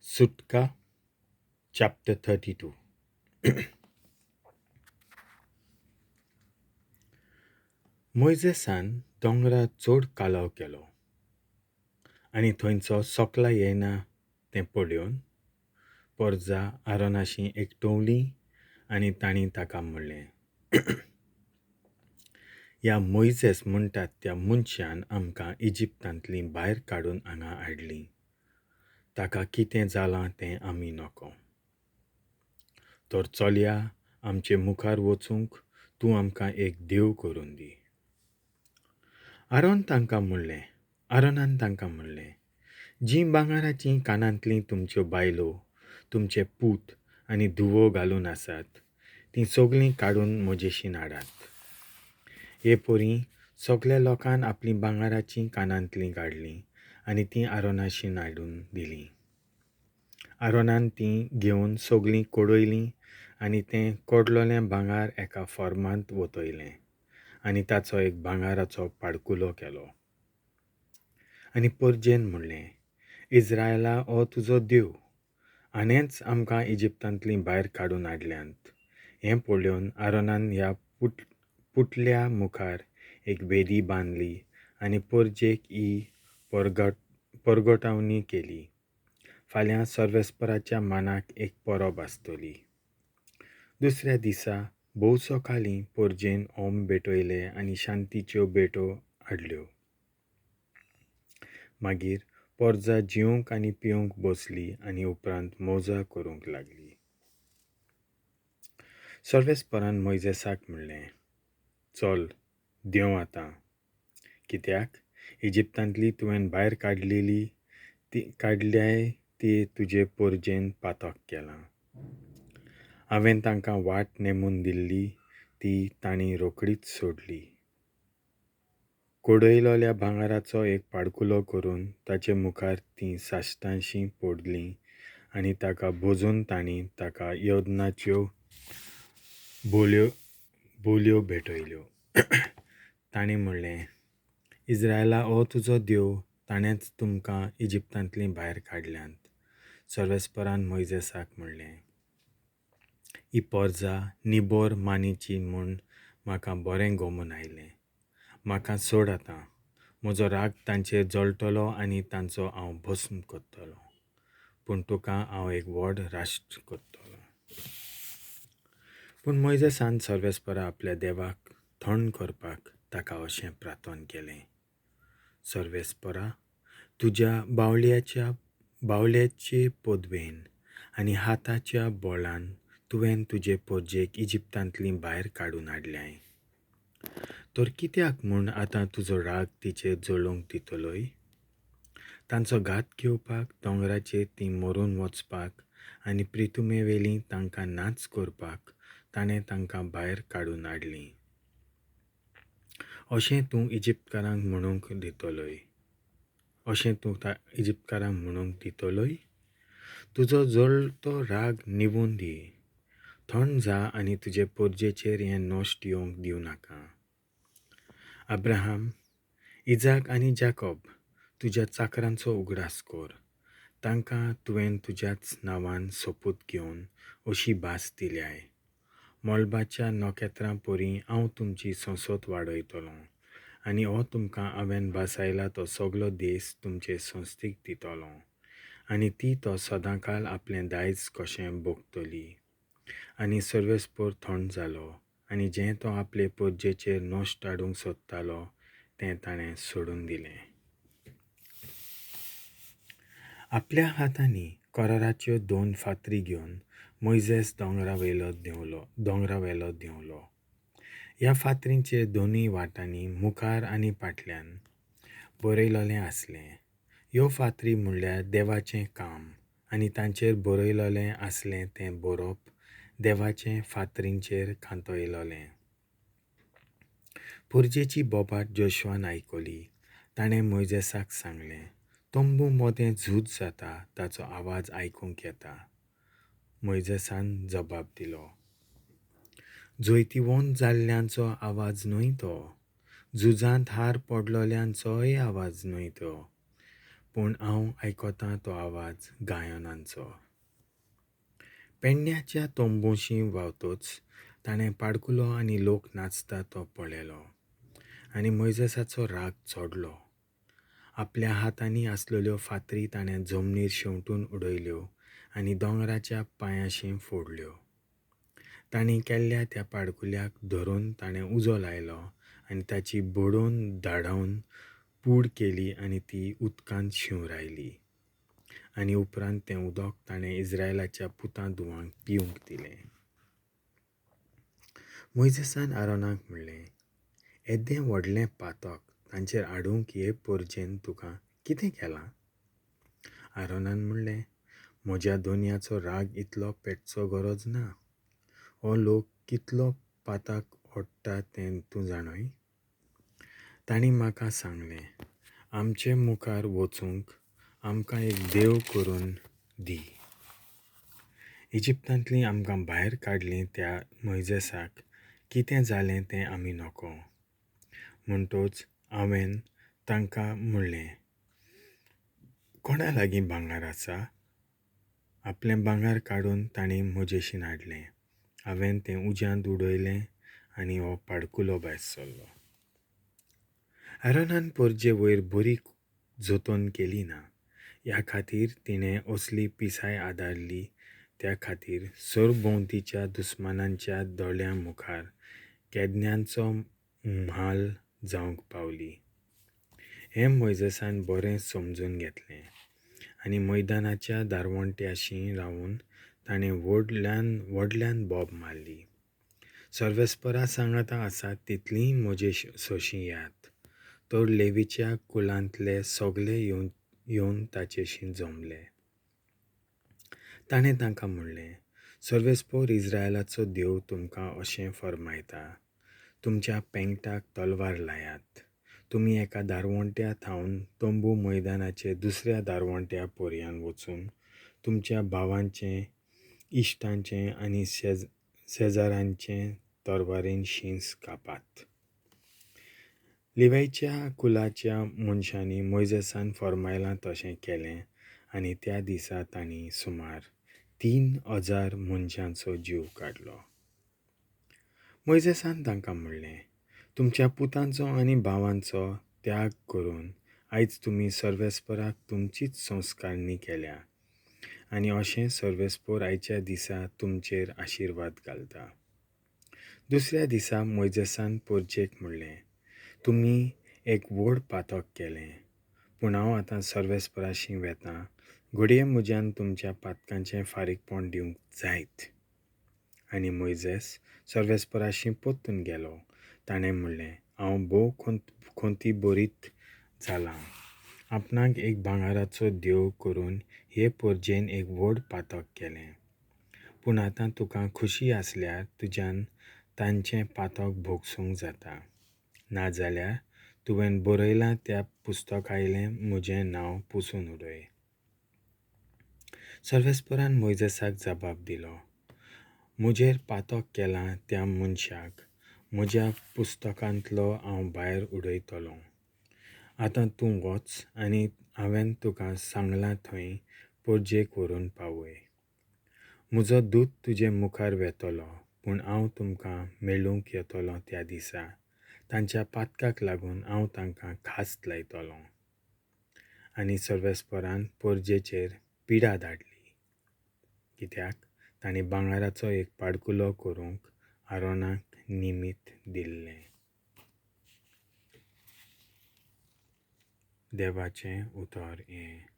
सुटका चॅप्टर 32. मोयजेसान दोंगरार चड कालोव केलो आनी थंयचो सोकला येना तें पळोवन पोरजा आरोनाशी एकटवली आनी तांणी ताका म्हणलें, ह्या मोयजेस म्हणटात त्या मनशान आमकां इजिप्तांतलीं भायर काडून हांगा हाडलीं, ताका कितें जालां तें आमी नको. तर चलया आमचे मुखार वचूंक तूं आमकां एक देव करून दी. आरोनान तांकां म्हणलें, जीं भांगराचीं कानांतलीं तुमच्यो बायलो, तुमचे पूत आनी धुवो घालून आसात तीं सगळीं काडून म्हजेशीन हाडात. हे परी सगल्या लोकान आपलीं भांगराचीं कानांतलीं काडलीं आनी तीं आरोनाशीन हाडून दिलीं. आरोनान तीं घेवन सगळीं कडयलीं आनी तें कडलोलें भांगर एका फॉर्मांत वतयलें आनी ताचो एक भांगराचो पाडकुलो केलो. आनी परजेन म्हणलें, इज्रायला हो तुजो देव, हाणेंच आमकां इजिप्तांतलीं भायर काडून हाडल्यांत. हें पळोवन आरोनान ह्या पुटल्या मुखार एक वेदी बांदली आनी परजेक ही परगटावणी केली, फाल्यां सर्वेस्पराच्या मानाक एक परब आसतली. दुसऱ्या दिसा भोव सकाळीं परजेन होम भेटयले आनी शांतीच्यो भेटो हाडल्यो. मागीर पोरजा जेवंक आनी पिवंक बसली आनी उपरांत मौजा करूंक लागली. सर्वेस्परान मोयजेसाक म्हणलें, चल देंव आतां, कित्याक इजिप्तांतली तुवें भायर काडलेली ती काडल्याय ती तुजे पोरजेन पातक केलां. हांवें तांकां वाट नेमून दिल्ली ती तांणी रोखडीच सोडली. कोडयलोल्या भांगराचो एक पाडकुलो करून ताचे मुखार तीं साश्टांशीं पडलीं आनी ताका भोजून तांणी ताका योदनाच्यो बोल्यो भेटयल्यो. तांणी म्हणलें, इज्रायला हो तुजो देव, ताणेंच तुमकां इजिप्तांतलीं भायर काडल्यांत. सर्वेस्परान मोयजेसाक म्हणलें, ही पोरजा निबोर मानीची म्हूण म्हाका बरें गोमून आयलें. म्हाका सोड आतां, म्हजो राग तांचेर जळटलो आनी तांचो हांव भस्म करतलो, पूण तुका हांव एक व्हड राष्ट्र करतलो. पूण मोयजेसान सर्वेस्परा आपल्या देवाक थंड करपाक ताका अशें प्रार्थन केलें, सर्वेस्परा, तुज्या बावल्याचे पदवेन आनी हाताच्या बोळान तुवें तुजे पोरजेक इजिप्तांतलीं भायर काडून हाडल्याय, तर कित्याक म्हूण आतां तुजो राग तिचेर जळोवंक दितलोय? तांचो घात घेवपाक, दोंगराचेर तीं मरून वचपाक आनी प्रितुमेवेलीं तांकां नाच करपाक ताणें तांकां भायर काडून हाडलीं. अशें तूं इजिप्तकारांक म्हणूंक दितलोय? अशें तूं इजिप्तकारांक म्हणूंक दितलोय? तुजो जळतो राग निवून दी, थंड जा आनी तुजे पोरजेचेर हें नश्ट येवंक दिवं नाका. अब्राहम, इजाक आनी जाकोब तुज्या चाकरांचो उगडास कर, तांकां तुवें तुज्याच नांवान सोपूत घेवन अशी भास दिल्याय, मळबाच्या नखेत्रां परी हांव तुमची संसद वाडयतलो आनी हो तुमकां हांवें भासायला तो सगलो देस तुमचे संस्थेक दितलो आनी ती तो सदांकाल आपलें दायज कशें भोगतली. आनी सर्वेस्पर थंड जालो आनी जें तो आपले पोरजेचेर नश्ट हाडूंक सोदतालो तें ताणें सोडून दिलें. आपल्या हातांनी कराराच्यो दोन फातरी घेवन मोयजेस दोंगरावेलो देंवलो. ह्या फातरींचे दोनूय वाटांनी मुखार आनी फाटल्यान बरयलोलें आसलें. ह्यो फातरी म्हणल्यार देवाचें काम आनी तांचेर बरयलोलें आसलें तें बरोवप देवाचें फातरींचेर खांतयलोलें. पोरजेची बोबाट जोशुआन आयकली. ताणें मोयजेसाक सांगलें, तंबू मदें झूज जाता ताचो आवाज आयकूंक येता. मोयजेसान जबाब दिलो, जैतिवंत जाल्ल्यांचो आवाज न्हय तो, झुजांत हार पडलोल्यांचोय आवाज न्हय तो, पूण हांव आयकतां तो आवाज गायनांचो. पेडण्याच्या तंबूशी व्हांवतच ताणें पाडकुलो आनी लोक नाचता तो पळयलो आनी मोयजेसाचो राग चडलो. आपल्या हातांनी आसलेल्यो फातरी ताणें जमनीर शेंवटून उडयल्यो आनी दोंगराच्या पांयाशी फोडल्यो. तांणी केल्ल्या त्या पाडकुल्याक धरून ताणें उजो लायलो आनी ताची बडोवन धाडावन पूड केली आनी ती उदकांत शिंवरायली आनी उपरांत तें उदक ताणें इस्रायलाच्या पुतां धुवांक पिवंक दिलें. मोयजेसान आरोनाक म्हणलें, येदें व्हडलें पातक तांचेर हाडूंक हे परजेन तुका कितें केलां? आरोनान म्हणलें, म्हज्या दोनयाचो राग इतलो पेटचो गरज ना. हो लोक कितलो पाताक ओडटा तें तूं जाणय. तांणी म्हाका सांगलें, आमचे मुखार वचूंक आमकां एक देव करून दी. इजिप्तांतलीं आमकां भायर काडलीं त्या मोयजेसाक कितें जालें तें आमी नको. म्हणटच हांवें तांकां म्हणलें, कोणा लागीं भांगर आसा? आपलें भांगर काडून तांणी म्हजेशीन हाडलें. हांवें तें उज्यांत उडयलें आनी हो पाडकुलो भायर सरलो. आरोनान परजे वयर बरी जतन केली ना, ह्या खातीर तिणें असली पिसाय आदारली. त्या खातीर सरभोंवतीच्या दुस्मानांच्या दोळ्यां मुखार केदन्यांचो म्हाल जावंक पावली. हें मोयजेसान बरें समजून घेतलें आनी मैदानाच्या दारवंट्याशी रावन ताणें व्हडल्यान व्हडल्यान बोब मारली, सर्वेस्परा सांगाता आसात तितलींय म्हजे सोशीं यात. तर लेवीच्या कुलांतले सगळे येवन ताचेशी जमले. ताणें तांकां म्हणलें, सर्वेस्पोर इस्रायलाचो देव तुमकां अशें फर्मायता, तुमच्या पेंगटाक तलवार लायात. तुमी एका दारवंट्या थावन तंबू मैदानाचे दुसऱ्या दारवंट्या पर्यान वचून तुमच्या भावांचें, इश्टांचें आनी शेजारांचें तरवारेन शींस कापात. लिवायच्या कुलाच्या मनशांनी मोयजेसान फर्मायलां तशें केलें आनी त्या दिसा तांणी सुमार 3000 मनशांचो जीव काडलो. मोयजेसान तांकां म्हणलें, तुमच्या पुतांचो आनी भावांचो त्याग करून आयज तुमी सर्वेस्पराक तुमचीच संस्कारणी केल्या आनी अशें सर्वेस्पोर आयच्या दिसा तुमचेर आशिर्वाद घालता. दुसऱ्या दिसा मोयजेसान परजेक म्हणलें, तुमी एक व्हड पातक केलें, पूण हांव आतां सर्वेस्पराशी वेतां. घडये म्हज्यान तुमच्या पातकांचें फारीकपण दिवंक जायत. आनी मोयजेस सर्वेस्पराशी परतून गेलो. ताणें म्हणलें, हांव भोव खंती बरीत जालां. आपणाक एक भांगराचो देव करून हे परजेन एक व्हड पातक केलें, पूण आतां तुका खुशी आसल्यार तुज्यान तांचें पातक भोगसूंक जाता. नाजाल्यार तुवें बरयलां त्या पुस्तकायलें म्हजें नांव पुसून उडय. सर्वेस्परान मोयजेसाक जबाब दिलो, म्हजेर पातक केलां त्या मनशाक म्हज्या पुस्तकांतलो हांव भायर उडयतलों. आतां तूं वच आनी हांवें तुका सांगलां थंय परजेक व्हरून पावय. म्हजो दूत तुजे मुखार वेतलो, पूण हांव तुमकां मेळूंक येतलो त्या दिसा तांच्या पातकाक लागून हांव तांकां खास्त लायतलों. आनी सर्वेस्परान परजेचेर पिडा धाडली, कित्याक तांणी भांगराचो एक पाडकुलो करूंक आरोनाक निमीत दिल्लें. देवाचें उतर हें.